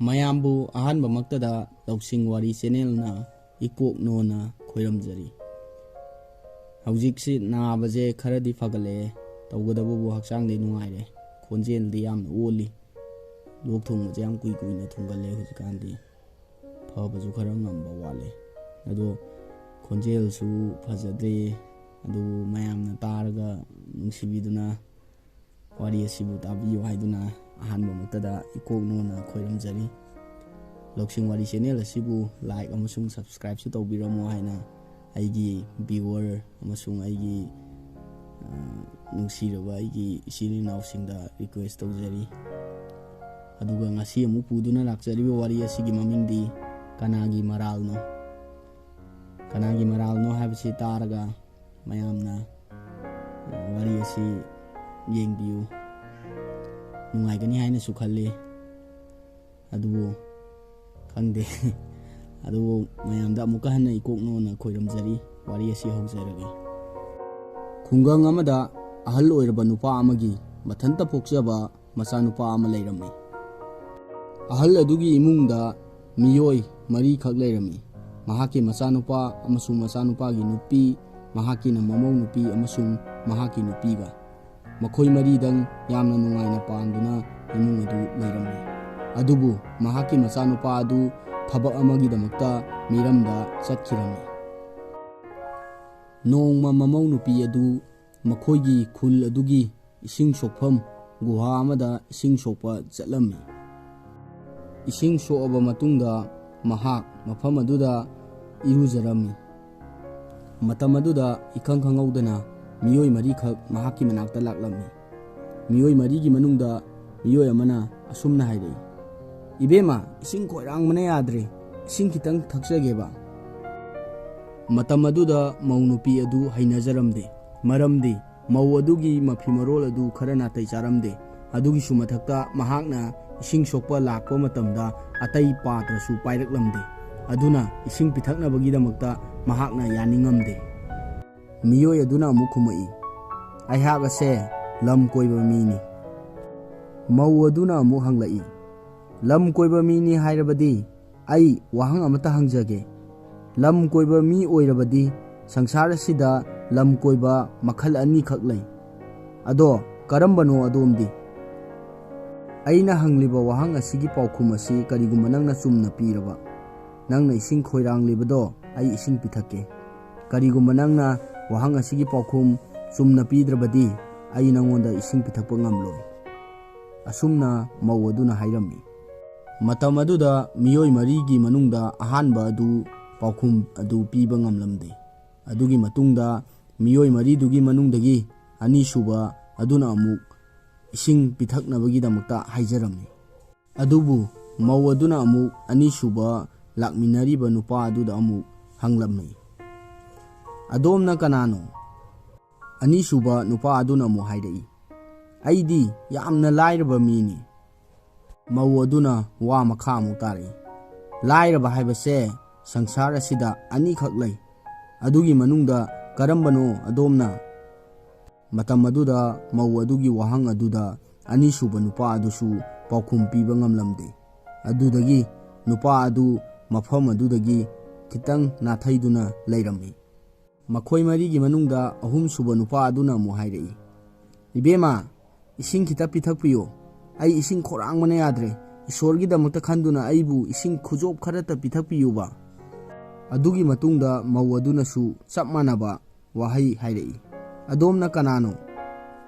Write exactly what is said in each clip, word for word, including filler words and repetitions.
ꯃꯌꯥꯝꯕꯨ ꯑꯍꯥꯟꯕꯃꯛꯇꯗ ꯂꯧꯁꯤꯡ ꯋꯥꯔꯤ ꯆꯦꯅꯦꯜꯅ ꯏꯀꯣꯛꯅꯣꯅ ꯈꯣꯏꯔꯝꯖꯔꯤ꯫ ꯍꯧꯖꯤꯛꯁꯤ ꯅꯥꯕꯁꯦ ꯈꯔꯗꯤ ꯐꯒꯠꯂꯛꯑꯦ, ꯇꯧꯒꯗꯕꯕꯨ ꯍꯛꯆꯥꯡꯗꯤ ꯅꯨꯡꯉꯥꯏꯔꯦ, ꯈꯣꯟꯖꯦꯜꯗꯤ ꯌꯥꯝꯅ ꯑꯣꯜꯂꯤ, ꯂꯣꯛ ꯊꯨꯡꯕꯁꯦ ꯌꯥꯝ ꯀꯨꯏ ꯀꯨꯏꯅ ꯊꯨꯡꯒꯜꯂꯦ ꯍꯧꯖꯤꯛꯀꯥꯟꯗꯤ꯫ ꯐꯕꯁꯨ ꯈꯔ ꯉꯝꯕ ꯋꯥꯠꯂꯦ꯫ ꯑꯗꯣ ꯈꯣꯟꯖꯦꯜꯁꯨ ꯐꯖꯗ꯭ꯔꯦ꯫ ꯑꯗꯨꯕꯨ ꯃꯌꯥꯝꯅ ꯇꯥꯔꯒ ꯅꯨꯡꯁꯤꯕꯤꯗꯨꯅ ꯋꯥꯔꯤ ꯑꯁꯤꯕꯨ ꯇꯥꯕꯤꯌꯨ ꯍꯥꯏꯗꯨꯅ ꯑꯍꯥꯟꯕꯃꯛꯇꯗ ꯏꯀꯣꯛꯅꯣꯅ ꯈꯣꯏꯔꯝꯖꯔꯤ꯫ ꯂꯧꯁꯤꯡ ꯋꯥꯔꯤ ꯆꯦꯅꯦꯜ ꯑꯁꯤꯕꯨ ꯂꯥꯏꯛ ꯑꯃꯁꯨꯡ ꯁꯕꯁꯀ꯭ꯔꯥꯏꯕꯁꯨ ꯇꯧꯕꯤꯔꯝꯃꯣ ꯍꯥꯏꯅ ꯑꯩꯒꯤ ꯚꯤꯌꯨꯋꯔ ꯑꯃꯁꯨꯡ ꯑꯩꯒꯤ, ꯑ, ꯅꯨꯡꯁꯤꯔꯕ ꯑꯩꯒꯤ ꯏꯆꯤꯜ ꯏꯅꯥꯎꯁꯤꯡꯗ ꯔꯤꯀ꯭ꯋꯦꯁ ꯇꯧꯖꯔꯤ꯫ ꯑꯗꯨꯒ ꯉꯁꯤ ꯑꯃꯨꯛ ꯄꯨꯗꯨꯅ ꯂꯥꯛꯆꯔꯤꯕ ꯋꯥꯔꯤ ꯑꯁꯤꯒꯤ ꯃꯃꯤꯡꯗꯤ ꯀꯅꯥꯒꯤ ꯃꯔꯥꯜꯅꯣ? ꯀꯅꯥꯒꯤ ꯃꯔꯥꯜꯅꯣ ꯍꯥꯏꯕꯁꯤ ꯇꯥꯔꯒ ꯃꯌꯥꯝꯅ, ꯑ, ꯋꯥꯔꯤ ꯑꯁꯤ ꯌꯦꯡꯕꯤꯌꯨ, ꯅꯨꯡꯉꯥꯏꯒꯅꯤ ꯍꯥꯏꯅꯁꯨ ꯈꯜꯂꯤ꯫ ꯑꯗꯨꯕꯨ ꯈꯪꯗꯦ꯫ ꯑꯗꯨꯕꯨ ꯃꯌꯥꯝꯗ ꯑꯃꯨꯛꯀ ꯍꯟꯅ ꯏꯀꯣꯛꯅꯣꯅ ꯈꯣꯏꯔꯝꯖꯔꯤ꯫ ꯋꯥꯔꯤ ꯑꯁꯤ ꯍꯧꯖꯔꯒꯦ꯫ ꯈꯨꯡꯒꯪ ꯑꯃꯗ ꯑꯍꯜ ꯑꯣꯏꯔꯕ ꯅꯨꯄꯥ ꯑꯃꯒꯤ ꯃꯊꯟꯇ ꯄꯣꯛꯆꯕ ꯃꯆꯥꯅꯨꯄꯥ ꯑꯃ ꯂꯩꯔꯝꯃꯤ꯫ ꯑꯍꯜ ꯑꯗꯨꯒꯤ ꯏꯃꯨꯡꯗ ꯃꯤꯑꯣꯏ ꯃꯔꯤꯈꯛ ꯂꯩꯔꯝꯃꯤ꯫ ꯃꯍꯥꯛꯀꯤ ꯃꯆꯥꯅꯨꯄꯥ ꯑꯃꯁꯨꯡ ꯃꯆꯥꯅꯨꯄꯥꯒꯤ ꯅꯨꯄꯤ, ꯃꯍꯥꯛꯀꯤꯅ ꯃꯃꯧ ꯅꯨꯄꯤ ꯑꯃꯁꯨꯡ ꯃꯍꯥꯛꯀꯤ ꯅꯨꯄꯤꯒ꯫ ꯃꯈꯣꯏ ꯃꯔꯤꯗꯪ ꯌꯥꯝꯅ ꯅꯨꯡꯉꯥꯏꯅ ꯄꯥꯟꯗꯨꯅ ꯏꯃꯨꯡ ꯑꯗꯨ ꯂꯩꯔꯝꯃꯤ꯫ ꯑꯗꯨꯕꯨ ꯃꯍꯥꯛꯀꯤ ꯃꯆꯥꯅꯨꯄꯥ ꯑꯗꯨ ꯊꯕꯛ ꯑꯃꯒꯤꯗꯃꯛꯇ ꯃꯤꯔꯝꯗ ꯆꯠꯈꯤꯔꯝꯃꯤ꯫ ꯅꯣꯡꯃ ꯃꯃꯧ ꯅꯨꯄꯤ ꯑꯗꯨ ꯃꯈꯣꯏꯒꯤ ꯈꯨꯜ ꯑꯗꯨꯒꯤ ꯏꯁꯤꯡ ꯁꯣꯛꯐꯝ ꯒꯨꯍꯥ ꯑꯃꯗ ꯏꯁꯤꯡ ꯁꯣꯛꯄ ꯆꯠꯂꯝꯃꯤ꯫ ꯏꯁꯤꯡ ꯁꯣꯛꯑꯕ ꯃꯇꯨꯡꯗ ꯃꯍꯥꯛ ꯃꯐꯝ ꯑꯗꯨꯗ ꯏꯔꯨꯖꯔꯝꯃꯤ꯫ ꯃꯇꯝ ꯑꯗꯨꯗ ꯏꯈꯪ ꯈꯪꯍꯧꯗꯅ ꯃꯤꯑꯣꯏ ꯃꯔꯤꯈꯛ ꯃꯍꯥꯛꯀꯤ ꯃꯅꯥꯛꯇ ꯂꯥꯛꯂꯝꯃꯤ꯫ ꯃꯤꯑꯣꯏ ꯃꯔꯤꯒꯤ ꯃꯅꯨꯡꯗ ꯃꯤꯑꯣꯏ ꯑꯃꯅ ꯑꯁꯨꯝꯅ ꯍꯥꯏꯔꯛꯏ, "ꯏꯕꯦꯝꯃ, ꯏꯁꯤꯡ ꯈꯣꯏꯔꯥꯡꯕꯅ ꯌꯥꯗ꯭ꯔꯦ, ꯏꯁꯤꯡ ꯈꯤꯇꯪ ꯊꯛꯆꯒꯦꯕ?" ꯃꯇꯝ ꯑꯗꯨꯗ ꯃꯧ ꯅꯨꯄꯤ ꯑꯗꯨ ꯍꯩꯅꯖꯔꯝꯗꯦ, ꯃꯔꯝꯗꯤ ꯃꯧ ꯑꯗꯨꯒꯤ ꯃꯐꯤ ꯃꯔꯣꯜ ꯑꯗꯨ ꯈꯔ ꯅꯥꯇꯩ ꯆꯥꯔꯝꯗꯦ꯫ ꯑꯗꯨꯒꯤꯁꯨ ꯃꯊꯛꯇ ꯃꯍꯥꯛꯅ ꯏꯁꯤꯡ ꯁꯣꯛꯄ ꯂꯥꯛꯄ ꯃꯇꯝꯗ ꯑꯇꯩ ꯄꯥꯇ꯭ꯔꯁꯨ ꯄꯥꯏꯔꯛꯂꯝꯗꯦ꯫ ꯑꯗꯨꯅ ꯏꯁꯤꯡ ꯄꯤꯊꯛꯅꯕꯒꯤꯗꯃꯛꯇ ꯃꯍꯥꯛꯅ ꯌꯥꯅꯤꯡꯉꯝꯗꯦ꯫ ꯃꯤꯑꯣꯏ ꯑꯗꯨꯅ ꯑꯃꯨꯛ ꯈꯨꯝꯃꯛꯏ, "ꯑꯩꯍꯥꯛ ꯑꯁꯦ ꯂꯝ ꯀꯣꯏꯕ ꯃꯤꯅꯤ꯫" ꯃꯧ ꯑꯗꯨꯅ ꯑꯃꯨꯛ ꯍꯪꯂꯛꯏ, ꯂꯝ ꯀꯣꯏꯕ ꯃꯤꯅꯤ ꯍꯥꯏꯔꯕꯗꯤ ꯑꯩ ꯋꯥꯍꯪ ꯑꯃꯠꯇ ꯍꯪꯖꯒꯦ꯫ ꯂꯝ ꯀꯣꯏꯕ ꯃꯤ ꯑꯣꯏꯔꯕꯗꯤ ꯁꯪꯁꯥꯔ ꯑꯁꯤꯗ ꯂꯝ ꯀꯣꯏꯕ ꯃꯈꯜ ꯑꯅꯤꯈꯛ ꯂꯩ꯫ ꯑꯗꯣ ꯀꯔꯝꯕꯅꯣ ꯑꯗꯣꯝꯗꯤ? ꯑꯩꯅ ꯍꯪꯂꯤꯕ ꯋꯥꯍꯪ ꯑꯁꯤꯒꯤ ꯄꯥꯎꯈꯨꯝ ꯑꯁꯤ ꯀꯔꯤꯒꯨꯝꯕ ꯅꯪꯅ ꯆꯨꯝꯅ ꯄꯤꯔꯕ, ꯅꯪꯅ ꯏꯁꯤꯡ ꯈꯣꯏꯔꯥꯡꯂꯤꯕꯗꯣ ꯑꯩ ꯏꯁꯤꯡ ꯄꯤꯊꯛꯀꯦ꯫ ꯀꯔꯤꯒꯨꯝꯕ ꯅꯪꯅ ꯋꯥꯍꯪ ꯑꯁꯤꯒꯤ ꯄꯥꯎꯈꯨꯝ ꯆꯨꯝꯅ ꯄꯤꯗ꯭ꯔꯕꯗꯤ ꯑꯩ ꯅꯪꯉꯣꯟꯗ ꯏꯁꯤꯡ ꯄꯤꯊꯛꯄ ꯉꯝꯂꯣꯏ꯫ ꯑꯁꯨꯝꯅ ꯃꯧ ꯑꯗꯨꯅ ꯍꯥꯏꯔꯝꯃꯤ꯫ ꯃꯇꯝ ꯑꯗꯨꯗ ꯃꯤꯑꯣꯏ ꯃꯔꯤꯒꯤ ꯃꯅꯨꯡꯗ ꯑꯍꯥꯟꯕ ꯑꯗꯨ ꯄꯥꯎꯈꯨꯝ ꯑꯗꯨ ꯄꯤꯕ ꯉꯝꯂꯝꯗꯦ꯫ ꯑꯗꯨꯒꯤ ꯃꯇꯨꯡꯗ ꯃꯤꯑꯣꯏ ꯃꯔꯤꯗꯨꯒꯤ ꯃꯅꯨꯡꯗꯒꯤ ꯑꯅꯤꯁꯨꯕ ꯑꯗꯨꯅ ꯑꯃꯨꯛ ꯏꯁꯤꯡ ꯄꯤꯊꯛꯅꯕꯒꯤꯗꯃꯛꯇ ꯍꯥꯏꯖꯔꯝꯃꯤ꯫ ꯑꯗꯨꯕꯨ ꯃꯧ ꯑꯗꯨꯅ ꯑꯃꯨꯛ ꯑꯅꯤꯁꯨꯕ ꯂꯥꯛꯃꯤꯟꯅꯔꯤꯕ ꯅꯨꯄꯥ ꯑꯗꯨꯗ ꯑꯃꯨꯛ ꯍꯪꯂꯝꯃꯤ, "ꯑꯗꯣꯝꯅ ꯀꯅꯥꯅꯣ?" ꯑꯅꯤꯁꯨꯕ ꯅꯨꯄꯥ ꯑꯗꯨꯅ ꯑꯃꯨꯛ ꯍꯥꯏꯔꯛꯏ, "ꯑꯩꯗꯤ ꯌꯥꯝꯅ ꯂꯥꯏꯔꯕ ꯃꯤꯅꯤ꯫" ꯃꯧ ꯑꯗꯨꯅ ꯋꯥ ꯃꯈꯥ ꯑꯃꯨꯛ ꯇꯥꯔꯛꯏ, "ꯂꯥꯏꯔꯕ ꯍꯥꯏꯕꯁꯦ ꯁꯪꯁꯥꯔ ꯑꯁꯤꯗ ꯑꯅꯤꯈꯛ ꯂꯩ꯫ ꯑꯗꯨꯒꯤ ꯃꯅꯨꯡꯗ ꯀꯔꯝꯕꯅꯣ ꯑꯗꯣꯝꯅ?" ꯃꯇꯝ ꯑꯗꯨꯗ ꯃꯧ ꯑꯗꯨꯒꯤ ꯋꯥꯍꯪ ꯑꯗꯨꯗ ꯑꯅꯤꯁꯨꯕ ꯅꯨꯄꯥ ꯑꯗꯨꯁꯨ ꯄꯥꯎꯈꯨꯝ ꯄꯤꯕ ꯉꯝꯂꯝꯗꯦ꯫ ꯑꯗꯨꯗꯒꯤ ꯅꯨꯄꯥ ꯑꯗꯨ ꯃꯐꯝ ꯑꯗꯨꯗꯒꯤ ꯈꯤꯇꯪ ꯅꯥꯊꯩꯗꯨꯅ ꯂꯩꯔꯝꯃꯤ꯫ ꯃꯈꯣꯏ ꯃꯔꯤꯒꯤ ꯃꯅꯨꯡꯗ ꯑꯍꯨꯝꯁꯨꯕ ꯅꯨꯄꯥ ꯑꯗꯨꯅ ꯑꯃꯨꯛ ꯍꯥꯏꯔꯛꯏ, "ꯏꯕꯦꯝꯃ, ꯏꯁꯤꯡ ꯈꯤꯇ ꯄꯤꯊꯛꯄꯤꯌꯨ꯫ ꯑꯩ ꯏꯁꯤꯡ ꯈꯧꯔꯥꯡꯕꯅ ꯌꯥꯗ꯭ꯔꯦ꯫ ꯏꯁꯣꯔꯒꯤꯗꯃꯛꯇ ꯈꯟꯗꯨꯅ ꯑꯩꯕꯨ ꯏꯁꯤꯡ ꯈꯨꯖꯣꯞ ꯈꯔꯇ ꯄꯤꯊꯛꯄꯤꯌꯨꯕ꯫" ꯑꯗꯨꯒꯤ ꯃꯇꯨꯡꯗ ꯃꯧ ꯑꯗꯨꯅꯁꯨ ꯆꯞ ꯃꯥꯟꯅꯕ ꯋꯥꯍꯩ ꯍꯥꯏꯔꯛꯏ, "ꯑꯗꯣꯝꯅ ꯀꯅꯥꯅꯣ?"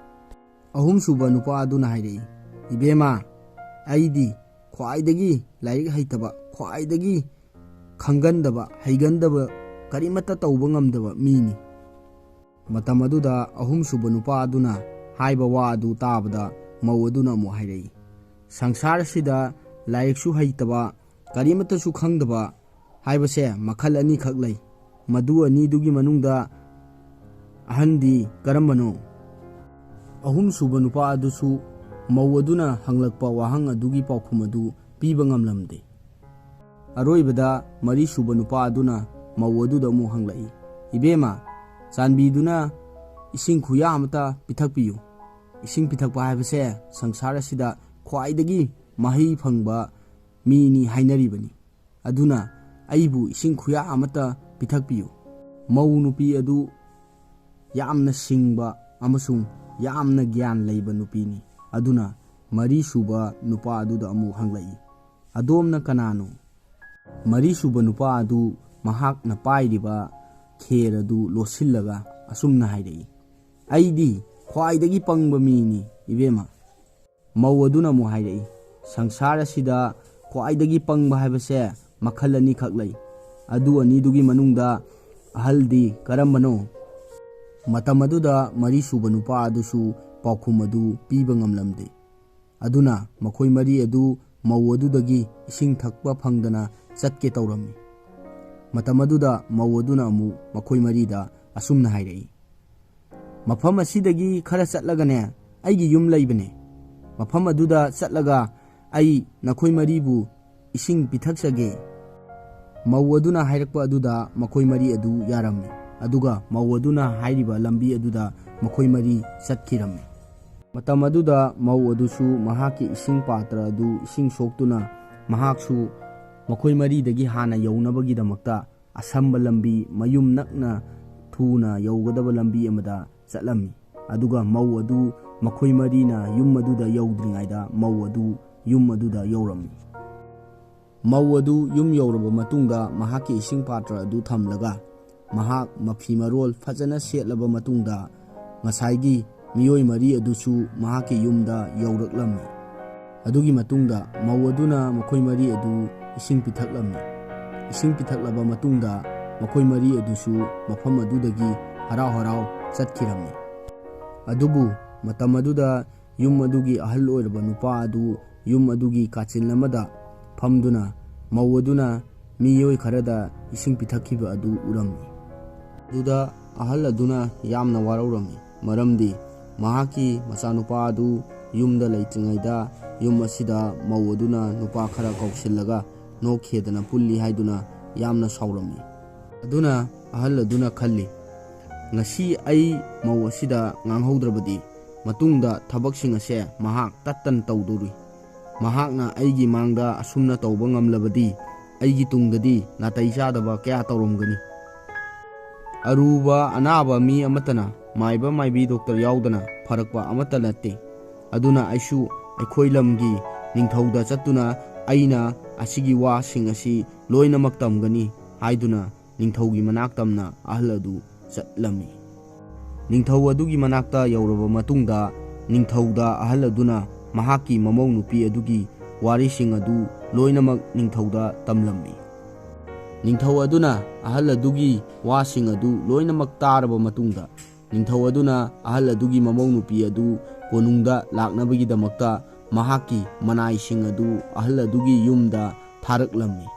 ꯑꯍꯨꯝꯁꯨꯕ ꯅꯨꯄꯥ ꯑꯗꯨꯅ ꯍꯥꯏꯔꯛꯏ, "ꯏꯕꯦꯝꯃ, ꯑꯩꯗꯤ ꯈ꯭ꯋꯥꯏꯗꯒꯤ ꯂꯥꯏꯔꯤꯛ ꯍꯩꯇꯕ, ꯈ꯭ꯋꯥꯏꯗꯒꯤ ꯈꯪꯒꯟꯗꯕ, ꯍꯩꯒꯟꯗꯕ, ꯀꯔꯤꯃꯠꯇ ꯇꯧꯕ ꯉꯝꯗꯕ ꯃꯤꯅꯤ꯫" ꯃꯇꯝ ꯑꯗꯨꯗ ꯑꯍꯨꯝꯁꯨꯕ ꯅꯨꯄꯥ ꯑꯗꯨꯅ ꯍꯥꯏꯕ ꯋꯥ ꯑꯗꯨ ꯇꯥꯕꯗ ꯃꯧ ꯑꯗꯨꯅ ꯑꯃꯨꯛ ꯍꯥꯏꯔꯛꯏ, "ꯁꯪꯁꯥꯔ ꯑꯁꯤꯗ ꯂꯥꯏꯔꯤꯛꯁꯨ ꯍꯩꯇꯕ, ꯀꯔꯤꯃꯠꯇꯁꯨ ꯈꯪꯗꯕ ꯍꯥꯏꯕꯁꯦ ꯃꯈꯜ ꯑꯅꯤꯈꯛ ꯂꯩ꯫ ꯃꯗꯨ ꯑꯅꯤꯗꯨꯒꯤ ꯃꯅꯨꯡꯗ ꯑꯍꯟꯗꯤ ꯀꯔꯝꯕꯅꯣ?" ꯑꯍꯨꯝꯁꯨꯕ ꯅꯨꯄꯥ ꯑꯗꯨꯁꯨ ꯃꯧ ꯑꯗꯨꯅ ꯍꯪꯂꯛꯄ ꯋꯥꯍꯪ ꯑꯗꯨꯒꯤ ꯄꯥꯎꯈꯨꯝ ꯑꯗꯨ ꯄꯤꯕ ꯉꯝꯂꯝꯗꯦ꯫ ꯑꯔꯣꯏꯕꯗ ꯃꯔꯤꯁꯨꯕ ꯅꯨꯄꯥ ꯑꯗꯨꯅ ꯃꯧ ꯑꯗꯨꯗ ꯑꯃꯨꯛ ꯍꯪꯂꯛꯏ, "ꯏꯕꯦꯝꯃ, ꯆꯥꯟꯕꯤꯗꯨꯅ ꯏꯁꯤꯡ ꯈꯨꯌꯥ ꯑꯃꯇ ꯄꯤꯊꯛꯄꯤꯌꯨ꯫ ꯏꯁꯤꯡ ꯄꯤꯊꯛꯄ ꯍꯥꯏꯕꯁꯦ ꯁꯪꯁꯥꯔ ꯑꯁꯤꯗ ꯈ꯭ꯋꯥꯏꯗꯒꯤ ꯃꯍꯩ ꯐꯪꯕ ꯃꯤꯅꯤ ꯍꯥꯏꯅꯔꯤꯕꯅꯤ꯫ ꯑꯗꯨꯅ ꯑꯩꯕꯨ ꯏꯁꯤꯡ ꯈꯨꯌꯥ ꯑꯃꯠꯇ ꯄꯤꯊꯛꯄꯤꯌꯨ꯫ ꯃꯧ ꯅꯨꯄꯤ ꯑꯗꯨ ꯌꯥꯝꯅ ꯁꯤꯡꯕ ꯑꯃꯁꯨꯡ ꯌꯥꯝꯅ ꯒ꯭ꯌꯥꯟ ꯂꯩꯕ ꯅꯨꯄꯤꯅꯤ꯫ ꯑꯗꯨꯅ ꯃꯔꯤꯁꯨꯕ ꯅꯨꯄꯥ ꯑꯗꯨꯗ ꯑꯃꯨꯛ ꯍꯪꯂꯛꯏ, "ꯑꯗꯣꯝꯅ ꯀꯅꯥꯅꯣ?" ꯃꯔꯤꯁꯨꯕ ꯅꯨꯄꯥ ꯑꯗꯨ ꯃꯍꯥꯛꯅ ꯄꯥꯏꯔꯤꯕ ꯈꯦꯔ ꯑꯗꯨ ꯂꯣꯠꯁꯤꯜꯂꯒ ꯑꯁꯨꯝꯅ ꯍꯥꯏꯔꯛꯏ, "ꯑꯩꯗꯤ ꯈ꯭ꯋꯥꯏꯗꯒꯤ ꯄꯪꯕ ꯃꯤꯅꯤ, ꯏꯕꯦꯝꯃ꯫" ꯃꯧ ꯑꯗꯨꯅ ꯑꯃꯨꯛ ꯍꯥꯏꯔꯛꯏ, "ꯁꯪꯁꯥꯔ ꯑꯁꯤꯗ ꯈ꯭ꯋꯥꯏꯗꯒꯤ ꯄꯪꯕ ꯍꯥꯏꯕꯁꯦ ꯃꯈꯜ ꯑꯅꯤꯈꯛ ꯂꯩ꯫ ꯑꯗꯨ ꯑꯅꯤꯗꯨꯒꯤ ꯃꯅꯨꯡꯗ ꯑꯍꯜꯗꯤ ꯀꯔꯝꯕꯅꯣ?" ꯃꯇꯝ ꯑꯗꯨꯗ ꯃꯔꯤꯁꯨꯕ ꯅꯨꯄꯥ ꯑꯗꯨꯁꯨ ꯄꯥꯎꯈꯨꯝ ꯑꯗꯨ ꯄꯤꯕ ꯉꯝꯂꯝꯗꯦ꯫ ꯑꯗꯨꯅ ꯃꯈꯣꯏ ꯃꯔꯤ ꯑꯗꯨ ꯃꯧ ꯑꯗꯨꯗꯒꯤ ꯏꯁꯤꯡ ꯊꯛꯄ ꯐꯪꯗꯅ ꯆꯠꯀꯦ ꯇꯧꯔꯝꯃꯤ꯫ ꯃꯇꯝ ꯑꯗꯨꯗ ꯃꯧ ꯑꯗꯨꯅ ꯑꯃꯨꯛ ꯃꯈꯣꯏ ꯃꯔꯤꯗ ꯑꯁꯨꯝꯅ ꯍꯥꯏꯔꯛꯏ, "ꯃꯐꯝ ꯑꯁꯤꯗꯒꯤ ꯈꯔ ꯆꯠꯂꯒꯅꯦ, ꯑꯩꯒꯤ ꯌꯨꯝ ꯂꯩꯕꯅꯦ꯫ ꯃꯐꯝ ꯑꯗꯨꯗ ꯆꯠꯂꯒ ꯑꯩ ꯅꯈꯣꯏ ꯃꯔꯤꯕꯨ ꯏꯁꯤꯡ ꯄꯤꯊꯛꯆꯒꯦ꯫" ꯃꯧ ꯑꯗꯨꯅ ꯍꯥꯏꯔꯛꯄ ꯑꯗꯨꯗ ꯃꯈꯣꯏ ꯃꯔꯤ ꯑꯗꯨ ꯌꯥꯔꯝꯃꯤ꯫ ꯑꯗꯨꯒ ꯃꯧ ꯑꯗꯨꯅ ꯍꯥꯏꯔꯤꯕ ꯂꯝꯕꯤ ꯑꯗꯨꯗ ꯃꯈꯣꯏ ꯃꯔꯤ ꯆꯠꯈꯤꯔꯝꯃꯤ꯫ ꯃꯇꯝ ꯑꯗꯨꯗ ꯃꯧ ꯑꯗꯨꯁꯨ ꯃꯍꯥꯛꯀꯤ ꯏꯁꯤꯡ ꯄꯥꯇ꯭ꯔ ꯑꯗꯨ ꯏꯁꯤꯡ ꯁꯣꯛꯇꯨꯅ ꯃꯍꯥꯛꯁꯨ ꯃꯈꯣꯏ ꯃꯔꯤꯗꯒꯤ ꯍꯥꯟꯅ ꯌꯧꯅꯕꯒꯤꯗꯃꯛꯇ ꯑꯁꯝꯕ ꯂꯝꯕꯤ, ꯃꯌꯨꯝ ꯅꯛꯅ ꯊꯨꯅ ꯌꯧꯒꯗꯕ ꯂꯝꯕꯤ ꯑꯃꯗ ꯆꯠꯂꯝꯃꯤ꯫ ꯑꯗꯨꯒ ꯃꯧ ꯑꯗꯨ ꯃꯈꯣꯏ ꯃꯔꯤꯅ ꯌꯨꯝ ꯑꯗꯨꯗ ꯌꯧꯗ꯭ꯔꯤꯉꯩꯗ ꯃꯧ ꯑꯗꯨ ꯌꯨꯝ ꯑꯗꯨꯗ ꯌꯧꯔꯝꯃꯤ꯫ ꯃꯧ ꯑꯗꯨ ꯌꯨꯝ ꯌꯧꯔꯕ ꯃꯇꯨꯡꯗ ꯃꯍꯥꯛꯀꯤ ꯏꯁꯤꯡ ꯄꯥꯇ꯭ꯔ ꯑꯗꯨ ꯊꯝꯂꯒ ꯃꯍꯥꯛ ꯃꯐꯤ ꯃꯔꯣꯜ ꯐꯖꯅ ꯁꯦꯠꯂꯕ ꯃꯇꯨꯡꯗ ꯉꯁꯥꯏꯒꯤ ꯃꯤꯑꯣꯏ ꯃꯔꯤ ꯑꯗꯨꯁꯨ ꯃꯍꯥꯛꯀꯤ ꯌꯨꯝꯗ ꯌꯧꯔꯛꯂꯝꯃꯤ꯫ ꯑꯗꯨꯒꯤ ꯃꯇꯨꯡꯗ ꯃꯧ ꯑꯗꯨꯅ ꯃꯈꯣꯏ ꯃꯔꯤ ꯑꯗꯨ ꯏꯁꯤꯡ ꯄꯤꯊꯛꯂꯝꯃꯤ꯫ ꯏꯁꯤꯡ ꯄꯤꯊꯛꯂꯕ ꯃꯇꯨꯡꯗ ꯃꯈꯣꯏ ꯃꯔꯤ ꯑꯗꯨꯁꯨ ꯃꯐꯝ ꯑꯗꯨꯗꯒꯤ ꯍꯔꯥꯎ ꯍꯔꯥꯎ ꯆꯠꯈꯤꯔꯝꯃꯤ꯫ ꯑꯗꯨꯕꯨ ꯃꯇꯝ ꯑꯗꯨꯗ ꯌꯨꯝ ꯑꯗꯨꯒꯤ ꯑꯍꯜ ꯑꯣꯏꯔꯕ ꯅꯨꯄꯥ ꯑꯗꯨ ꯌꯨꯝ ꯑꯗꯨꯒꯤ ꯀꯥꯆꯤꯟ ꯑꯃꯗ ꯐꯝꯗꯨꯅ ꯃꯧ ꯑꯗꯨꯅ ꯃꯤꯑꯣꯏ ꯈꯔꯗ ꯏꯁꯤꯡ ꯄꯤꯊꯛꯈꯤꯕ ꯑꯗꯨ ꯎꯔꯝꯃꯤ꯫ ꯑꯗꯨꯗ ꯑꯍꯜ ꯑꯗꯨꯅ ꯌꯥꯝꯅ ꯋꯥꯔꯧꯔꯝꯃꯤ, ꯃꯔꯝꯗꯤ ꯃꯍꯥꯛꯀꯤ ꯃꯆꯥꯅꯨꯄꯥ ꯑꯗꯨ ꯌꯨꯝꯗ ꯂꯩꯇ꯭ꯔꯤꯉꯩꯗ ꯌꯨꯝ ꯑꯁꯤꯗ ꯃꯧ ꯑꯗꯨꯅ ꯅꯨꯄꯥ ꯈꯔ ꯀꯧꯁꯤꯜꯂꯒ ꯅꯣꯛꯈꯦꯗꯅ ꯄꯨꯜꯂꯤ ꯍꯥꯏꯗꯨꯅ ꯌꯥꯝꯅ ꯁꯥꯎꯔꯝꯃꯤ꯫ ꯑꯗꯨꯅ ꯑꯍꯜ ꯑꯗꯨꯅ ꯈꯜꯂꯤ, "ꯉꯁꯤ ꯑꯩ ꯃꯧ ꯑꯁꯤꯗ ꯉꯥꯡꯍꯧꯗ꯭ꯔꯕꯗꯤ ꯃꯇꯨꯡꯗ ꯊꯕꯛꯁꯤꯡ ꯑꯁꯦ ꯃꯍꯥꯛ ꯇꯠꯇꯅ ꯇꯧꯗꯧꯔꯤ꯫" ꯃꯍꯥꯛꯅ ꯑꯩꯒꯤ ꯃꯥꯡꯗ ꯑꯁꯨꯝꯅ ꯇꯧꯕ ꯉꯝꯂꯕꯗꯤ, ꯑꯩꯒꯤ ꯇꯨꯡꯗꯗꯤ ꯅꯥꯇꯩ ꯆꯥꯗꯕ ꯀꯌꯥ ꯇꯧꯔꯝꯒꯅꯤ꯫ ꯑꯔꯨꯕ ꯑꯅꯥꯕ ꯃꯤ ꯑꯃꯠꯇꯅ ꯃꯥꯏꯕ ꯃꯥꯏꯕꯤ ꯗꯣꯛꯇꯔ ꯌꯥꯎꯗꯅ ꯐꯔꯛꯄ ꯑꯃꯠꯇ ꯅꯠꯇꯦ꯫ ꯑꯗꯨꯅ ꯑꯩꯁꯨ ꯑꯩꯈꯣꯏ ꯂꯝꯒꯤ ꯅꯤꯡꯊꯧꯗ ꯆꯠꯇꯨꯅ ꯑꯩꯅ ꯑꯁꯤꯒꯤ ꯋꯥꯁꯤꯡ ꯑꯁꯤ ꯂꯣꯏꯅꯃꯛ ꯇꯝꯒꯅꯤ ꯍꯥꯏꯗꯨꯅ ꯅꯤꯡꯊꯧꯒꯤ ꯃꯅꯥꯛ ꯇꯝꯅ ꯑꯍꯜ ꯑꯗꯨ ꯆꯠꯂꯝꯃꯤ꯫ ꯅꯤꯡꯊꯧ ꯑꯗꯨꯒꯤ ꯃꯅꯥꯛꯇ ꯌꯧꯔꯕ ꯃꯇꯨꯡꯗ, ꯅꯤꯡꯊꯧꯗ ꯑꯍꯜ ꯑꯗꯨꯅ ꯃꯍꯥꯛꯀꯤ ꯃꯃꯧ ꯅꯨꯄꯤ ꯑꯗꯨꯒꯤ ꯋꯥꯔꯤꯁꯤꯡ ꯑꯗꯨ ꯂꯣꯏꯅꯃꯛ ꯅꯤꯡꯊꯧꯗ ꯇꯝꯂꯝꯃꯤ꯫ ꯅꯤꯡꯊꯧ ꯑꯗꯨꯅ ꯑꯍꯜ ꯑꯗꯨꯒꯤ ꯋꯥꯁꯤꯡ ꯑꯗꯨ ꯂꯣꯏꯅꯃꯛ ꯇꯥꯔꯕ ꯃꯇꯨꯡꯗ, ꯅꯤꯡꯊꯧ ꯑꯗꯨꯅ ꯑꯍꯜ ꯑꯗꯨꯒꯤ ꯃꯃꯧ ꯅꯨꯄꯤ ꯑꯗꯨ ꯀꯣꯅꯨꯡꯗ ꯂꯥꯛꯅꯕꯒꯤꯗꯃꯛꯇ ꯃꯍꯥꯛꯀꯤ ꯃꯅꯥꯏꯁꯤꯡ ꯑꯗꯨ ꯑꯍꯜ ꯑꯗꯨꯒꯤ ꯌꯨꯝꯗ ꯊꯥꯔꯛꯂꯝꯃꯤ꯫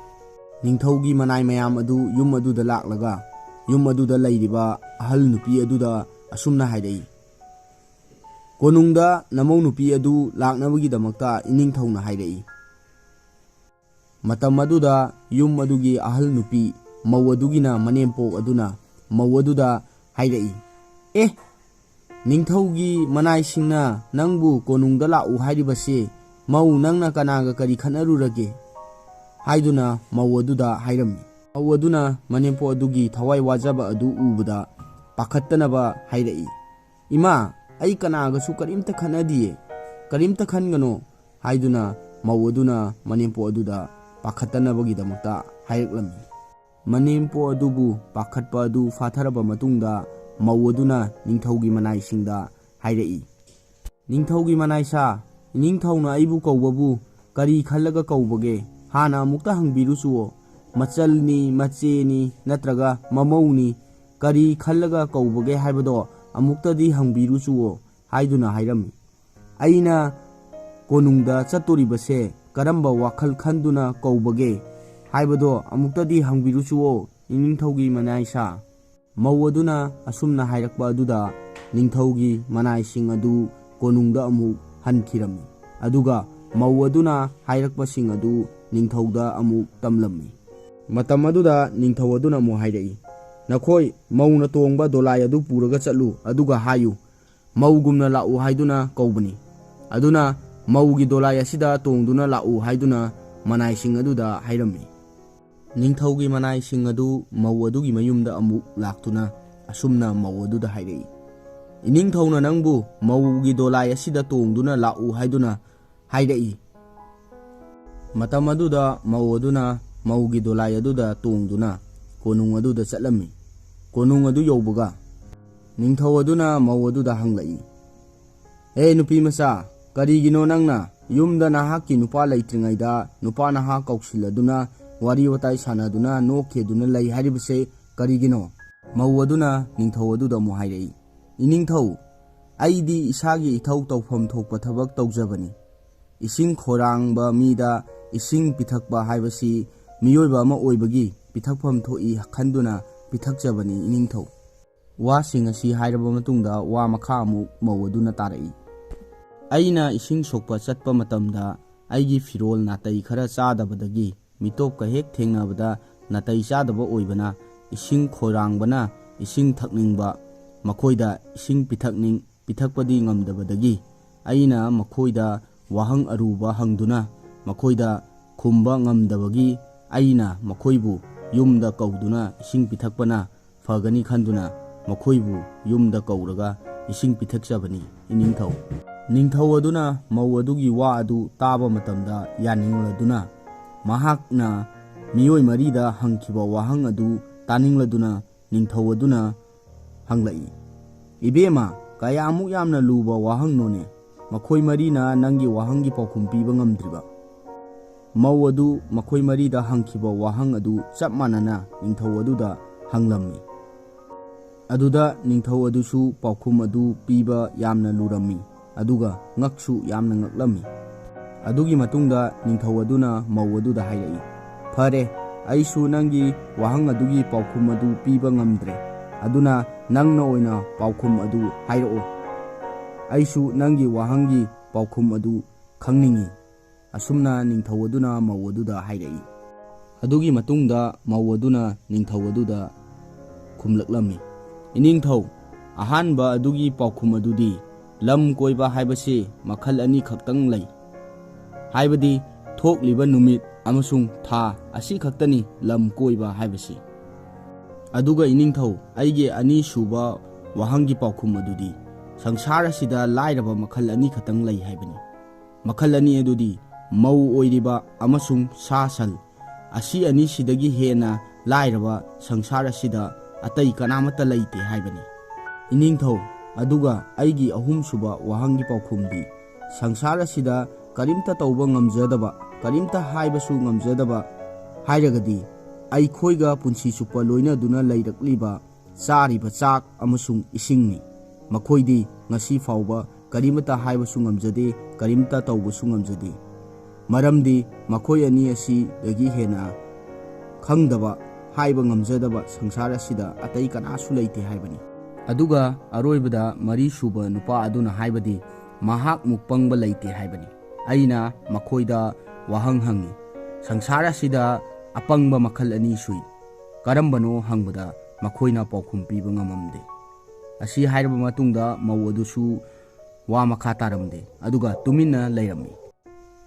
ꯅꯤꯡꯊꯧꯒꯤ ꯃꯅꯥꯏ ꯃꯌꯥꯝ ꯑꯗꯨ ꯌꯨꯝ ꯑꯗꯨꯗ ꯂꯥꯛꯂꯒ, ꯌꯨꯝ ꯑꯗꯨꯗ ꯂꯩꯔꯤꯕ ꯑꯍꯜ ꯅꯨꯄꯤ ꯑꯗꯨꯗ ꯑꯁꯨꯝꯅ ꯍꯥꯏꯔꯛꯏ, "ꯀꯣꯅꯨꯡꯗ ꯅꯃꯧ ꯅꯨꯄꯤ ꯑꯗꯨ ꯂꯥꯛꯅꯕꯒꯤꯗꯃꯛꯇ ꯏꯅꯤꯡꯊꯧꯅ ꯍꯥꯏꯔꯛꯏ"꯫ ꯃꯇꯝ ꯑꯗꯨꯗ ꯌꯨꯝ ꯑꯗꯨꯒꯤ ꯑꯍꯜ ꯅꯨꯄꯤ, ꯃꯧ ꯑꯗꯨꯒꯤꯅ ꯃꯅꯦꯝꯄꯣꯛ ꯑꯗꯨꯅ ꯃꯧ ꯑꯗꯨꯗ ꯍꯥꯏꯔꯛꯏ, "ꯑꯦ, ꯅꯤꯡꯊꯧꯒꯤ ꯃꯅꯥꯏꯁꯤꯡꯅ ꯅꯪꯕꯨ ꯀꯣꯅꯨꯡꯗ ꯂꯥꯛꯎ ꯍꯥꯏꯔꯤꯕꯁꯤ, ꯃꯧ, ꯅꯪꯅ ꯀꯅꯥꯒ ꯀꯔꯤ ꯈꯠꯅꯔꯨꯔꯒꯦ?" ꯍꯥꯏꯗꯨꯅ ꯃꯧ ꯑꯗꯨꯗ ꯍꯥꯏꯔꯝꯃꯤ꯫ ꯃꯧ ꯑꯗꯨꯅ ꯃꯅꯦꯝꯄꯣꯛ ꯑꯗꯨꯒꯤ ꯊꯋꯥꯏ ꯋꯥꯖꯕ ꯑꯗꯨ ꯎꯕꯗ ꯄꯥꯈꯠꯇꯅꯕ ꯍꯥꯏꯔꯛꯏ, "ꯏꯃꯥ, ꯑꯩ ꯀꯅꯥꯒꯁꯨ ꯀꯔꯤꯝꯇ ꯈꯠꯅꯗꯤꯌꯦ, ꯀꯔꯤꯝꯇ ꯈꯟꯒꯅꯣ" ꯍꯥꯏꯗꯨꯅ ꯃꯧ ꯑꯗꯨꯅ ꯃꯅꯦꯝꯄꯣꯛ ꯑꯗꯨꯗ ꯄꯥꯈꯠꯇꯅꯕꯒꯤꯗꯃꯛꯇ ꯍꯥꯏꯔꯛꯂꯝꯃꯤ꯫ ꯃꯅꯦꯝꯄꯣꯛ ꯑꯗꯨꯕꯨ ꯄꯥꯈꯠꯄ ꯑꯗꯨ ꯐꯥꯊꯔꯕ ꯃꯇꯨꯡꯗ, ꯃꯧ ꯑꯗꯨꯅ ꯅꯤꯡꯊꯧꯒꯤ ꯃꯅꯥꯏꯁꯤꯡꯗ ꯍꯥꯏꯔꯛꯏ, "ꯅꯤꯡꯊꯧꯒꯤ ꯃꯅꯥꯏꯁꯥ, ꯏꯅꯤꯡꯊꯧꯅ ꯑꯩꯕꯨ ꯀꯧꯕꯕꯨ ꯀꯔꯤ ꯈꯜꯂꯒ ꯀꯧꯕꯒꯦ? ꯍꯥꯟꯅ ꯑꯃꯨꯛꯇ ꯍꯪꯕꯤꯔꯨꯆꯨꯑꯣ꯫ ꯃꯆꯜꯅꯤ, ꯃꯆꯦꯅꯤ, ꯅꯠꯇ꯭ꯔꯒ ꯃꯃꯧꯅꯤ, ꯀꯔꯤ ꯈꯜꯂꯒ ꯀꯧꯕꯒꯦ ꯍꯥꯏꯕꯗꯣ ꯑꯃꯨꯛꯇꯗꯤ ꯍꯪꯕꯤꯔꯨꯆꯨꯑꯣ" ꯍꯥꯏꯗꯨꯅ ꯍꯥꯏꯔꯝꯃꯤ꯫ "ꯑꯩꯅ ꯀꯣꯅꯨꯡꯗ ꯆꯠꯇꯣꯔꯤꯕꯁꯦ ꯀꯔꯝꯕ ꯋꯥꯈꯜ ꯈꯟꯗꯨꯅ ꯀꯧꯕꯒꯦ ꯍꯥꯏꯕꯗꯣ ꯑꯃꯨꯛꯇꯗꯤ ꯍꯪꯕꯤꯔꯨꯆꯨꯑꯣ, ꯏꯅꯤꯡꯊꯧꯒꯤ ꯃꯅꯥꯏꯁꯥ"꯫ ꯃꯧ ꯑꯗꯨꯅ ꯑꯁꯨꯝꯅ ꯍꯥꯏꯔꯛꯄ ꯑꯗꯨꯗ ꯅꯤꯡꯊꯧꯒꯤ ꯃꯅꯥꯏꯁꯤꯡ ꯑꯗꯨ ꯀꯣꯅꯨꯡꯗ ꯑꯃꯨꯛ ꯍꯟꯈꯤꯔꯝꯃꯤ꯫ ꯑꯗꯨꯒ ꯃꯧ ꯑꯗꯨꯅ ꯍꯥꯏꯔꯛꯄꯁꯤꯡ ꯑꯗꯨ ꯅꯤꯡꯊꯧꯗ ꯑꯃꯨꯛ ꯇꯝꯂꯝꯃꯤ꯫ ꯃꯇꯝ ꯑꯗꯨꯗ ꯅꯤꯡꯊꯧ ꯑꯗꯨꯅ ꯑꯃꯨꯛ ꯍꯥꯏꯔꯛꯏ, "ꯅꯈꯣꯏ ꯃꯧꯅ ꯇꯣꯡꯕ ꯗꯣꯂꯥꯏ ꯑꯗꯨ ꯄꯨꯔꯒ ꯆꯠꯂꯨ, ꯑꯗꯨꯒ ꯍꯥꯏꯌꯨ, 'ꯃꯧꯒꯨꯝꯅ ꯂꯥꯛꯎ' ꯍꯥꯏꯗꯨꯅ ꯀꯧꯕꯅꯤ꯫ ꯑꯗꯨꯅ "ꯃꯧꯒꯤ ꯗꯣꯂꯥꯏ ꯑꯁꯤꯗ ꯇꯣꯡꯗꯨꯅ ꯂꯥꯛꯎ" ꯍꯥꯏꯗꯨꯅ ꯃꯅꯥꯏꯁꯤꯡ ꯑꯗꯨꯗ ꯍꯥꯏꯔꯝꯃꯤ꯫ ꯅꯤꯡꯊꯧꯒꯤ ꯃꯅꯥꯏꯁꯤꯡ ꯑꯗꯨ ꯃꯧ ꯑꯗꯨꯒꯤ ꯃꯌꯨꯝꯗ ꯑꯃꯨꯛ ꯂꯥꯛꯇꯨꯅ ꯑꯁꯨꯝꯅ ꯃꯧ ꯑꯗꯨꯗ ꯍꯥꯏꯔꯛꯏ, "ꯏꯅꯤꯡꯊꯧꯅ ꯅꯪꯕꯨ ꯃꯧꯒꯤ ꯗꯣꯂꯥꯏ ꯑꯁꯤꯗ ꯇꯣꯡꯗꯨꯅ ꯂꯥꯛꯎ ꯍꯥꯏꯗꯨꯅ ꯍꯥꯏꯔꯛꯏ"꯫ ꯃꯇꯝ ꯑꯗꯨꯗ ꯃꯧ ꯑꯗꯨꯅ ꯃꯧꯒꯤ ꯗꯣꯂꯥꯏ ꯑꯗꯨꯗ ꯇꯣꯡꯗꯨꯅ ꯀꯣꯅꯨꯡ ꯑꯗꯨꯗ ꯆꯠꯂꯝꯃꯤ꯫ ꯀꯣꯅꯨꯡ ꯑꯗꯨ ꯌꯧꯕꯒ ꯅꯤꯡꯊꯧ ꯑꯗꯨꯅ ꯃꯧ ꯑꯗꯨꯗ ꯍꯪꯂꯛꯏ, "ꯍꯦ ꯅꯨꯄꯤ ꯃꯆꯥ, ꯀꯔꯤꯒꯤꯅꯣ ꯅꯪꯅ ꯌꯨꯝꯗ ꯅꯍꯥꯛꯀꯤ ꯅꯨꯄꯥ ꯂꯩꯇ꯭ꯔꯤꯉꯩꯗ ꯅꯨꯄꯥ ꯅꯍꯥ ꯀꯧꯁꯤꯜꯂꯗꯨꯅ ꯋꯥꯔꯤ ꯋꯥꯇꯥꯏ ꯁꯥꯟꯅꯗꯨꯅ ꯅꯣꯛꯈꯤꯗꯨꯅ ꯂꯩ ꯍꯥꯏꯔꯤꯕꯁꯦ ꯀꯔꯤꯒꯤꯅꯣ?" ꯃꯧ ꯑꯗꯨꯅ ꯅꯤꯡꯊꯧ ꯑꯗꯨꯗ ꯑꯃꯨꯛ ꯍꯥꯏꯔꯛꯏ, "ꯏꯅꯤꯡꯊꯧ, ꯑꯩꯗꯤ ꯏꯁꯥꯒꯤ ꯏꯊꯧ ꯇꯧꯐꯝ ꯊꯣꯛꯄ ꯊꯕꯛ ꯇꯧꯖꯕꯅꯤ꯫ ꯏꯁꯤꯡ ꯈꯣꯏꯔꯥꯡꯕ ꯃꯤꯗ ꯏꯁꯤꯡ ꯄꯤꯊꯛꯄ ꯍꯥꯏꯕꯁꯤ ꯃꯤꯑꯣꯏꯕ ꯑꯃ ꯑꯣꯏꯕꯒꯤ ꯄꯤꯊꯛꯐꯝ ꯊꯣꯛꯏ ꯈꯟꯗꯨꯅ ꯄꯤꯊꯛꯆꯕꯅꯤ ꯏꯅꯤꯡꯊꯧ"꯫ ꯋꯥꯁꯤꯡ ꯑꯁꯤ ꯍꯥꯏꯔꯕ ꯃꯇꯨꯡꯗ ꯋꯥ ꯃꯈꯥ ꯑꯃꯨꯛ ꯃꯧ ꯑꯗꯨꯅ ꯇꯥꯔꯛꯏ, "ꯑꯩꯅ ꯏꯁꯤꯡ ꯁꯣꯛꯄ ꯆꯠꯄ ꯃꯇꯝꯗ ꯑꯩꯒꯤ ꯐꯤꯔꯣꯜ ꯅꯥꯇꯩ ꯈꯔ ꯆꯥꯗꯕꯗꯒꯤ ꯃꯤꯇꯣꯞꯀ ꯍꯦꯛ ꯊꯦꯡꯅꯕꯗ ꯅꯥꯇꯩ ꯆꯥꯗꯕ ꯑꯣꯏꯕꯅ ꯏꯁꯤꯡ ꯈꯣꯏꯔꯥꯡꯕꯅ ꯏꯁꯤꯡ ꯊꯛꯅꯤꯡꯕ, ꯃꯈꯣꯏꯗ ꯏꯁꯤꯡ ꯄꯤꯊꯛꯅꯤꯡ ꯄꯤꯊꯛꯄꯗꯤ ꯉꯝꯗꯕꯗꯒꯤ ꯑꯩꯅ ꯃꯈꯣꯏꯗ ꯋꯥꯍꯪ ꯑꯔꯨꯕ ꯍꯪꯗꯨꯅ ꯃꯈꯣꯏꯗ ꯈꯨꯝꯕ ꯉꯝꯗꯕꯒꯤ ꯑꯩꯅ ꯃꯈꯣꯏꯕꯨ ꯌꯨꯝꯗ ꯀꯧꯗꯨꯅ ꯏꯁꯤꯡ ꯄꯤꯊꯛꯄꯅ ꯐꯒꯅꯤ ꯈꯟꯗꯨꯅ ꯃꯈꯣꯏꯕꯨ ꯌꯨꯝꯗ ꯀꯧꯔꯒ ꯏꯁꯤꯡ ꯄꯤꯊꯛꯆꯕꯅꯤ ꯏꯅꯤꯡꯊꯧ"꯫ ꯅꯤꯡꯊꯧ ꯑꯗꯨꯅ ꯃꯧ ꯑꯗꯨꯒꯤ ꯋꯥ ꯑꯗꯨ ꯇꯥꯕ ꯃꯇꯝꯗ ꯌꯥꯅꯤꯡꯂꯗꯨꯅ ꯃꯍꯥꯛꯅ ꯃꯤꯑꯣꯏ ꯃꯔꯤꯗ ꯍꯪꯈꯤꯕ ꯋꯥꯍꯪ ꯑꯗꯨ ꯇꯥꯅꯤꯡꯂꯗꯨꯅ ꯅꯤꯡꯊꯧ ꯑꯗꯨꯅ ꯍꯪꯂꯛꯏ, "ꯏꯕꯦꯝꯃ, ꯀꯌꯥꯃꯨꯛ ꯌꯥꯝꯅ ꯂꯨꯕ ꯋꯥꯍꯪꯅꯣꯅꯦ? ꯃꯈꯣꯏ ꯃꯔꯤꯅ ꯅꯪꯒꯤ ꯋꯥꯍꯪꯒꯤ ꯄꯥꯎꯈꯨꯝ ꯄꯤꯕ ꯉꯝꯗ꯭ꯔꯤꯕ?" ꯃꯧ ꯑꯗꯨ ꯃꯈꯣꯏ ꯃꯔꯤꯗ ꯍꯪꯈꯤꯕ ꯋꯥꯍꯪ ꯑꯗꯨ ꯆꯞ ꯃꯥꯟꯅꯅ ꯅꯤꯡꯊꯧ ꯑꯗꯨꯗ ꯍꯪꯂꯝꯃꯤ꯫ ꯑꯗꯨꯗ ꯅꯤꯡꯊꯧ ꯑꯗꯨꯁꯨ ꯄꯥꯎꯈꯨꯝ ꯑꯗꯨ ꯄꯤꯕ ꯌꯥꯝꯅ ꯂꯨꯔꯝꯃꯤ, ꯑꯗꯨꯒ ꯉꯛꯁꯨ ꯌꯥꯝꯅ ꯉꯛꯂꯝꯃꯤ꯫ ꯑꯗꯨꯒꯤ ꯃꯇꯨꯡꯗ ꯅꯤꯡꯊꯧ ꯑꯗꯨꯅ ꯃꯧ ꯑꯗꯨꯗ ꯍꯥꯏꯔꯛꯏ, "ꯐꯔꯦ, ꯑꯩꯁꯨ ꯅꯪꯒꯤ ꯋꯥꯍꯪ ꯑꯗꯨꯒꯤ ꯄꯥꯎꯈꯨꯝ ꯑꯗꯨ ꯄꯤꯕ ꯉꯝꯗ꯭ꯔꯦ, ꯑꯗꯨꯅ ꯅꯪꯅ ꯑꯣꯏꯅ ꯄꯥꯎꯈꯨꯝ ꯑꯗꯨ ꯍꯥꯏꯔꯛꯑꯣ꯫ ꯑꯩꯁꯨ ꯅꯪꯒꯤ ꯋꯥꯍꯪꯒꯤ ꯄꯥꯎꯈꯨꯝ ꯑꯗꯨ ꯈꯪꯅꯤꯡꯏ"꯫ ꯑꯁꯨꯝꯅ ꯅꯤꯡꯊꯧ ꯑꯗꯨꯅ ꯃꯧ ꯑꯗꯨꯗ ꯍꯥꯏꯔꯛꯏ꯫ ꯑꯗꯨꯒꯤ ꯃꯇꯨꯡꯗ ꯃꯧ ꯑꯗꯨꯅ ꯅꯤꯡꯊꯧ ꯑꯗꯨꯗ ꯈꯨꯝꯂꯛꯂꯝꯃꯤ, "ꯏꯅꯤꯡꯊꯧ, ꯑꯍꯥꯟꯕ ꯑꯗꯨꯒꯤ ꯄꯥꯎꯈꯨꯝ ꯑꯗꯨꯗꯤ ꯂꯝ ꯀꯣꯏꯕ ꯍꯥꯏꯕꯁꯤ ꯃꯈꯜ ꯑꯅꯤ ꯈꯛꯇꯪ ꯂꯩ, ꯍꯥꯏꯕꯗꯤ ꯊꯣꯛꯂꯤꯕ ꯅꯨꯃꯤꯠ ꯑꯃꯁꯨꯡ ꯊꯥ ꯑꯁꯤ ꯈꯛꯇꯅꯤ ꯂꯝ ꯀꯣꯏꯕ ꯍꯥꯏꯕꯁꯤ꯫ ꯑꯗꯨꯒ ꯏꯅꯤꯡꯊꯧ, ꯑꯩꯒꯤ ꯑꯅꯤꯁꯨꯕ ꯋꯥꯍꯪꯒꯤ ꯄꯥꯎꯈꯨꯝ ꯑꯗꯨꯗꯤ ꯁꯪꯁꯥꯔ ꯑꯁꯤꯗ ꯂꯥꯏꯔꯕ ꯃꯈꯜ ꯑꯅꯤ ꯈꯛꯇꯪ ꯂꯩ ꯍꯥꯏꯕꯅꯤ꯫ ꯃꯈꯜ ꯑꯅꯤ ꯑꯗꯨꯗꯤ ꯃꯧ ꯑꯣꯏꯔꯤꯕ ꯑꯃꯁꯨꯡ ꯁꯥ ꯁꯟ꯫ ꯑꯁꯤ ꯑꯅꯤꯁꯤꯗꯒꯤ ꯍꯦꯟꯅ ꯂꯥꯏꯔꯕ ꯁꯪꯁꯥꯔ ꯑꯁꯤꯗ ꯑꯇꯩ ꯀꯅꯥꯃꯠꯇ ꯂꯩꯇꯦ ꯍꯥꯏꯕꯅꯤ꯫ ꯏꯅꯤꯡꯊꯧ, ꯑꯗꯨꯒ ꯑꯩꯒꯤ ꯑꯍꯨꯝꯁꯨꯕ ꯋꯥꯍꯪꯒꯤ ꯄꯥꯎꯈꯨꯝꯗꯤ, ꯁꯪꯁꯥꯔ ꯑꯁꯤꯗ ꯀꯔꯤꯝꯇ ꯇꯧꯕ ꯉꯝꯖꯗꯕ, ꯀꯔꯤꯝꯇ ꯍꯥꯏꯕꯁꯨ ꯉꯝꯖꯗꯕ ꯍꯥꯏꯔꯒꯗꯤ, ꯑꯩꯈꯣꯏꯒ ꯄꯨꯟꯁꯤ ꯆꯨꯞꯄ ꯂꯣꯏꯅꯗꯨꯅ ꯂꯩꯔꯛꯂꯤꯕ ꯆꯥꯔꯤꯕ ꯆꯥꯛ ꯑꯃꯁꯨꯡ ꯏꯁꯤꯡꯅꯤ꯫ ꯃꯈꯣꯏꯗꯤ ꯉꯁꯤ ꯐꯥꯎꯕ ꯀꯔꯤꯃꯠꯇ ꯍꯥꯏꯕꯁꯨ ꯉꯝꯖꯗꯦ, ꯀꯔꯤꯃꯠꯇ ꯇꯧꯕꯁꯨ ꯉꯝꯖꯗꯦ꯫ ꯃꯔꯝꯗꯤ ꯃꯈꯣꯏ ꯑꯅꯤ ꯑꯁꯤꯗꯒꯤ ꯍꯦꯟꯅ ꯈꯪꯗꯕ, ꯍꯥꯏꯕ ꯉꯝꯖꯗꯕ ꯁꯪꯁꯥꯔ ꯑꯁꯤꯗ ꯑꯇꯩ ꯀꯅꯥꯁꯨ ꯂꯩꯇꯦ ꯍꯥꯏꯕꯅꯤ꯫ ꯑꯗꯨꯒ ꯑꯔꯣꯏꯕꯗ ꯃꯔꯤꯁꯨꯕ ꯅꯨꯄꯥ ꯑꯗꯨꯅ ꯍꯥꯏꯕꯗꯤ, ꯃꯍꯥꯛ ꯃꯨꯛ ꯄꯪꯕ ꯂꯩꯇꯦ ꯍꯥꯏꯕꯅꯤ꯫ ꯑꯩꯅ ꯃꯈꯣꯏꯗ ꯋꯥꯍꯪ ꯍꯪꯉꯤ, ꯁꯪꯁꯥꯔ ꯑꯁꯤꯗ ꯑꯄꯪꯕ ꯃꯈꯜ ꯑꯅꯤ ꯁꯨꯏ꯫ ꯀꯔꯝꯕꯅꯣ ꯍꯪꯕꯗ ꯃꯈꯣꯏꯅ ꯄꯥꯎꯈꯨꯝ ꯄꯤꯕ ꯉꯝꯃꯝꯗꯦ꯫ ꯑꯁꯤ ꯍꯥꯏꯔꯕ ꯃꯇꯨꯡꯗ ꯃꯧ ꯑꯗꯨꯁꯨ ꯋꯥ ꯃꯈꯥ ꯇꯥꯔꯝꯗꯦ, ꯑꯗꯨꯒ ꯇꯨꯃꯤꯟꯅ ꯂꯩꯔꯝꯃꯤ꯫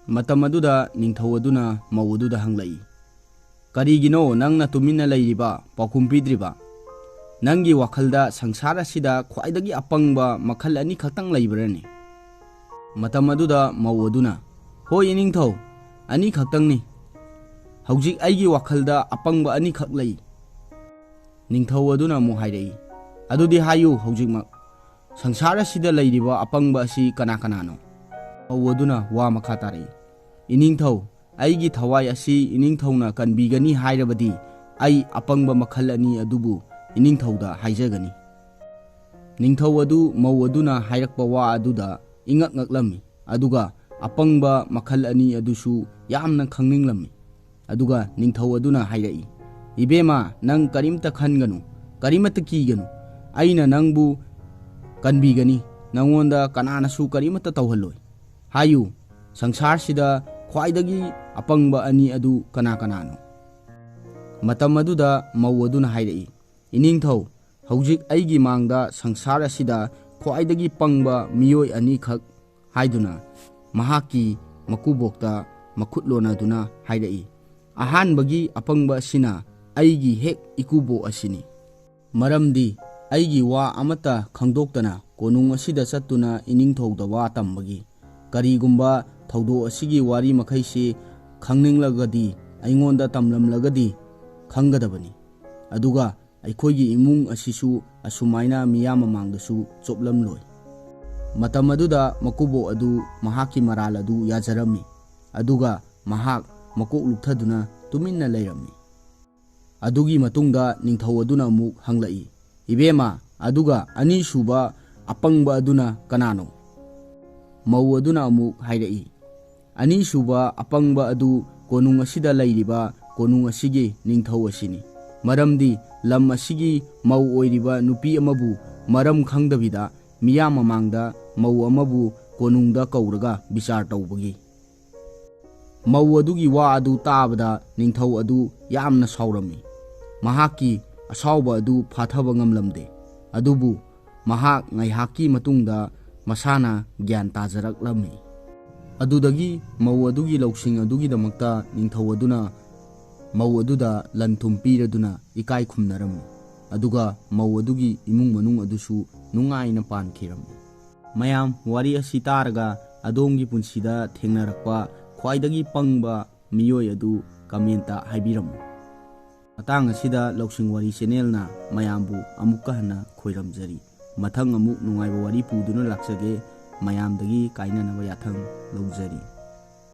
ꯃꯇꯝ ꯑꯗꯨꯗ ꯅꯤꯡꯊꯧ ꯑꯗꯨꯅ ꯃꯧ ꯑꯗꯨꯗ ꯍꯪꯂꯛꯏ, "ꯀꯔꯤꯒꯤꯅꯣ ꯅꯪꯅ ꯇꯨꯃꯤꯟꯅ ꯂꯩꯔꯤꯕ, ꯄꯥꯎꯈꯨꯝ ꯄꯤꯗ꯭ꯔꯤꯕ? ꯅꯪꯒꯤ ꯋꯥꯈꯜꯗ ꯁꯪꯁꯥꯔ ꯑꯁꯤꯗ ꯈ꯭ꯋꯥꯏꯗꯒꯤ ꯑꯄꯪꯕ ꯃꯈꯜ ꯑꯅꯤꯈꯛꯇꯪ ꯂꯩꯕ꯭ꯔꯅꯦ?" ꯃꯇꯝ ꯑꯗꯨꯗ ꯃꯧ ꯑꯗꯨꯅ, "ꯍꯣꯏ ꯏꯅꯤꯡꯊꯧ, ꯑꯅꯤꯈꯛꯇꯪꯅꯤ꯫ ꯍꯧꯖꯤꯛ ꯑꯩꯒꯤ ꯋꯥꯈꯜꯗ ꯑꯄꯪꯕ ꯑꯅꯤꯈꯛ ꯂꯩ꯫" ꯅꯤꯡꯊꯧ ꯑꯗꯨꯅ ꯑꯃꯨꯛ ꯍꯥꯏꯔꯛꯏ, "ꯑꯗꯨꯗꯤ ꯍꯥꯏꯌꯨ ꯍꯧꯖꯤꯛꯃꯛ, ꯁꯪꯁꯥꯔ ꯑꯁꯤꯗ ꯂꯩꯔꯤꯕ ꯑꯄꯪꯕ ꯑꯁꯤ ꯀꯅꯥ ꯀꯅꯥꯅꯣ?" ꯃꯧ ꯑꯗꯨꯅ ꯋꯥ ꯃꯈꯥ ꯇꯥꯔꯛꯏ, "ꯏꯅꯤꯡꯊꯧ, ꯑꯩꯒꯤ ꯊꯋꯥꯏ ꯑꯁꯤ ꯏꯅꯤꯡꯊꯧꯅ ꯀꯟꯕꯤꯒꯅꯤ ꯍꯥꯏꯔꯕꯗꯤ, ꯑꯩ ꯑꯄꯪꯕ ꯃꯈꯜ ꯑꯅꯤ ꯑꯗꯨꯕꯨ ꯏꯅꯤꯡꯊꯧꯗ ꯍꯥꯏꯖꯒꯅꯤ꯫" ꯅꯤꯡꯊꯧ ꯑꯗꯨ ꯃꯧ ꯑꯗꯨꯅ ꯍꯥꯏꯔꯛꯄ ꯋꯥ ꯑꯗꯨꯗ ꯏꯉꯛ ꯉꯛꯂꯝꯃꯤ, ꯑꯗꯨꯒ ꯑꯄꯪꯕ ꯃꯈꯜ ꯑꯅꯤ ꯑꯗꯨꯁꯨ ꯌꯥꯝꯅ ꯈꯪꯅꯤꯡꯂꯝꯃꯤ꯫ ꯑꯗꯨꯒ ꯅꯤꯡꯊꯧ ꯑꯗꯨꯅ ꯍꯥꯏꯔꯛꯏ, "ꯏꯕꯦꯝꯃ, ꯅꯪ ꯀꯔꯤꯝꯇ ꯈꯟꯒꯅꯨ, ꯀꯔꯤꯃꯠꯇ ꯀꯤꯒꯅꯨ꯫ ꯑꯩꯅ ꯅꯪꯕꯨ ꯀꯟꯕꯤꯒꯅꯤ, ꯅꯪꯉꯣꯟꯗ ꯀꯅꯥꯅꯁꯨ ꯀꯔꯤꯃꯠꯇ ꯇꯧꯍꯜꯂꯣꯏ꯫ ꯍꯥꯏꯌꯨ, ꯁꯪꯁꯥꯔꯁꯤꯗ ꯈ꯭ꯋꯥꯏꯗꯒꯤ ꯑꯄꯪꯕ ꯑꯅꯤ ꯑꯗꯨ ꯀꯅꯥ ꯀꯅꯥꯅꯣ?" ꯃꯇꯝ ꯑꯗꯨꯗ ꯃꯧ ꯑꯗꯨꯅ ꯍꯥꯏꯔꯛꯏ, "ꯏꯅꯤꯡꯊꯧ, ꯍꯧꯖꯤꯛ ꯑꯩꯒꯤ ꯃꯥꯡꯗ ꯁꯪꯁꯥꯔ ꯑꯁꯤꯗ ꯈ꯭ꯋꯥꯏꯗꯒꯤ ꯄꯪꯕ ꯃꯤꯑꯣꯏ ꯑꯅꯤꯈꯛ ꯍꯥꯏꯗꯨꯅ ꯃꯍꯥꯛꯀꯤ ꯃꯀꯨꯕꯣꯛꯇ ꯃꯈꯨꯠ ꯂꯣꯟꯅꯗꯨꯅ ꯍꯥꯏꯔꯛꯏ, "ꯑꯍꯥꯟꯕꯒꯤ ꯑꯄꯪꯕ ꯑꯁꯤꯅ ꯑꯩꯒꯤ ꯍꯦꯛ ꯏꯀꯨꯕꯣꯛ ꯑꯁꯤꯅꯤ꯫ ꯃꯔꯝꯗꯤ ꯑꯩꯒꯤ ꯋꯥ ꯑꯃꯠꯇ ꯈꯪꯗꯣꯛꯇꯅ ꯀꯣꯅꯨꯡ ꯑꯁꯤꯗ ꯆꯠꯇꯨꯅ ꯏꯅꯤꯡꯊꯧꯗ ꯋꯥ ꯇꯝꯕꯒꯤ꯫ ꯀꯔꯤꯒꯨꯝꯕ ꯊꯧꯗꯣꯛ ꯑꯁꯤꯒꯤ ꯋꯥꯔꯤ ꯃꯈꯩꯁꯤ ꯈꯪꯅꯤꯡꯂꯒꯗꯤ ꯑꯩꯉꯣꯟꯗ ꯇꯝꯂꯝꯂꯒꯗꯤ ꯈꯪꯒꯗꯕꯅꯤ꯫ ꯑꯗꯨꯒ ꯑꯩꯈꯣꯏꯒꯤ ꯏꯃꯨꯡ ꯑꯁꯤꯁꯨ ꯑꯁꯨꯃꯥꯏꯅ ꯃꯤꯌꯥꯝ ꯃꯃꯥꯡꯗꯁꯨ ꯆꯣꯞꯂꯝꯂꯣꯏ꯫" ꯃꯇꯝ ꯑꯗꯨꯗ ꯃꯀꯨꯕꯣꯛ ꯑꯗꯨ ꯃꯍꯥꯛꯀꯤ ꯃꯔꯥꯜ ꯑꯗꯨ ꯌꯥꯖꯔꯝꯃꯤ꯫ ꯑꯗꯨꯒ ꯃꯍꯥꯛ ꯃꯀꯣꯛ ꯂꯨꯞꯊꯗꯨꯅ ꯇꯨꯃꯤꯟꯅ ꯂꯩꯔꯝꯃꯤ꯫ ꯑꯗꯨꯒꯤ ꯃꯇꯨꯡꯗ ꯅꯤꯡꯊꯧ ꯑꯗꯨꯅ ꯑꯃꯨꯛ ꯍꯪꯂꯛꯏ, "ꯏꯕꯦꯝꯃ, ꯑꯗꯨꯒ ꯑꯅꯤꯁꯨꯕ ꯑꯄꯪꯕ ꯑꯗꯨꯅ ꯀꯅꯥꯅꯣ?" ꯃꯧ ꯑꯗꯨꯅ ꯑꯃꯨꯛ ꯍꯥꯏꯔꯛꯏ, "ꯑꯅꯤꯁꯨꯕ ꯑꯄꯪꯕ ꯑꯗꯨ ꯀꯣꯅꯨꯡ ꯑꯁꯤꯗ ꯂꯩꯔꯤꯕ ꯀꯣꯅꯨꯡ ꯑꯁꯤꯒꯤ ꯅꯤꯡꯊꯧ ꯑꯁꯤꯅꯤ꯫ ꯃꯔꯝꯗꯤ ꯂꯝ ꯑꯁꯤꯒꯤ ꯃꯧ ꯑꯣꯏꯔꯤꯕ ꯅꯨꯄꯤ ꯑꯃꯕꯨ ꯃꯔꯝ ꯈꯪꯗꯕꯤꯗ ꯃꯤꯌꯥꯝ ꯃꯃꯥꯡꯗ ꯃꯧ ꯑꯃꯕꯨ ꯀꯣꯅꯨꯡꯗ ꯀꯧꯔꯒ ꯕꯤꯆꯥꯔ ꯇꯧꯕꯒꯤ꯫" ꯃꯧ ꯑꯗꯨꯒꯤ ꯋꯥ ꯑꯗꯨ ꯇꯥꯕꯗ ꯅꯤꯡꯊꯧ ꯑꯗꯨ ꯌꯥꯝꯅ ꯁꯥꯎꯔꯝꯃꯤ꯫ ꯃꯍꯥꯛꯀꯤ ꯑꯁꯥꯎꯕ ꯑꯗꯨ ꯐꯥꯊꯕ ꯉꯝꯂꯝꯗꯦ꯫ ꯑꯗꯨꯕꯨ ꯃꯍꯥꯛ ꯉꯥꯏꯍꯥꯛꯀꯤ ꯃꯇꯨꯡꯗ ꯃꯁꯥꯅ ꯒ꯭ꯌꯥꯟ ꯇꯥꯖꯔꯛꯂꯝꯃꯤ꯫ ꯑꯗꯨꯗꯒꯤ ꯃꯧ ꯑꯗꯨꯒꯤ ꯂꯧꯁꯤꯡ ꯑꯗꯨꯒꯤꯗꯃꯛꯇ ꯅꯤꯡꯊꯧ ꯑꯗꯨꯅ ꯃꯧ ꯑꯗꯨꯗ ꯂꯟ ꯊꯨꯝ ꯄꯤꯔꯗꯨꯅ ꯏꯀꯥꯏ ꯈꯨꯝꯅꯔꯝꯃꯤ꯫ ꯑꯗꯨꯒ ꯃꯧ ꯑꯗꯨꯒꯤ ꯏꯃꯨꯡ ꯃꯅꯨꯡ ꯑꯗꯨꯁꯨ ꯅꯨꯡꯉꯥꯏꯅ ꯄꯥꯟꯈꯤꯔꯝꯃꯤ꯫ ꯃꯌꯥꯝ, ꯋꯥꯔꯤ ꯑꯁꯤ ꯇꯥꯔꯒ ꯑꯗꯣꯝꯒꯤ ꯄꯨꯟꯁꯤꯗ ꯊꯦꯡꯅꯔꯛꯄ ꯈ꯭ꯋꯥꯏꯗꯒꯤ ꯄꯪꯕ ꯃꯤꯑꯣꯏ ꯑꯗꯨ comment ꯍꯥꯏꯕꯤꯔꯝꯃꯨ꯫ ꯃꯇꯥꯡ ꯑꯁꯤꯗ ꯂꯧꯁꯤꯡ ꯋꯥꯔꯤ channelꯅ ꯃꯌꯥꯝꯕꯨ ꯑꯃꯨꯛꯀ ꯍꯟꯅ ꯈꯣꯏꯔꯝꯖꯔꯤ꯫ ꯃꯊꯪ ꯑꯃꯨꯛ ꯅꯨꯡꯉꯥꯏꯕ ꯋꯥꯔꯤ ꯄꯨꯗꯨꯅ ꯂꯥꯛꯆꯒꯦ꯫ ꯃꯌꯥꯝꯗꯒꯤ ꯀꯥꯏꯅꯅꯕ ꯌꯥꯊꯪ ꯂꯧꯖꯔꯤ꯫